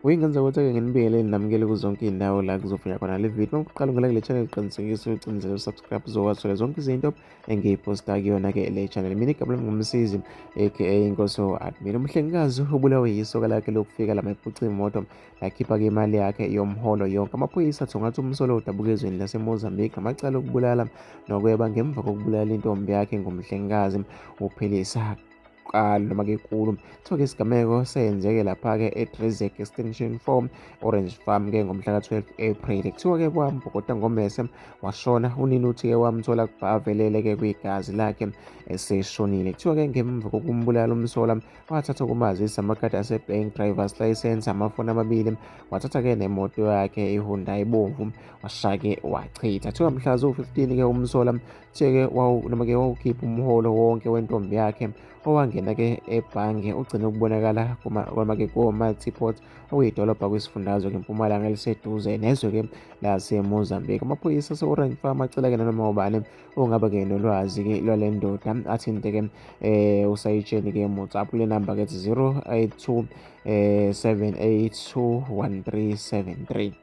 Uyingenza ukuthi-ke nginibingelele namukele kuzonke iy'ndawo la kuzofika khona le video. Uma uqala ungena kule channel qinisekisa ucinizele usubscribe uzokwazi uthola zonke izinto engiyiphosta kuyona-ke le channel. Mina igama lami nguMsizi aka Inkosi Admin. Umhlengikazi ubulawe yisoka lakhe lokufika lamephuca imoto lakhipha-ke imali yakhe yomholo yonke. Amaphoyisa athungatha umsolo odabuka ezweni laseMozambique ngamacala okubulala nokweba ngemva kokubulala intombi yakhe ngumhlengikazi uPhilisa kuqala noma ke kulu. Kuthiwa ke isigameko senzeke lapha-ke eDrezek Extension 4 Orange Farm ke ngomhla ka-12 April. Kuthiwa ke kwambhokoda ngomese washona unina uthi-ke wamthola kubhavelele ke kwigazi lakhe eseshonile. Kuthiwa ke ngemva kokumbulala umsola wathatha kumazisi amakhadi ase-bank, driver's license, amafoni amabili, wathatha-ke nemoto yakhe iHyundai ebomvu washaya-ke wachitha. Kuthiwa mhla ziwu-15 ke umsola kuthiwa-ke noma-ke wawukhipha umholo wonke wentombi yakhe owangena-ke ebhange ugcine ukubonakala noma-ke ko-Multiport okuyidolobha kwisifundazwe ngempumalanga eliseduze nezwe-ke laseMozambique. Amaphoyisa ase-Orange Farm acela-ke nanoma ubani ongaba-ke nolwazi-ke lwale ndoda athinte-ke usayitsheni-ke Motsapu kule namba-ke ethi 082 782 1373.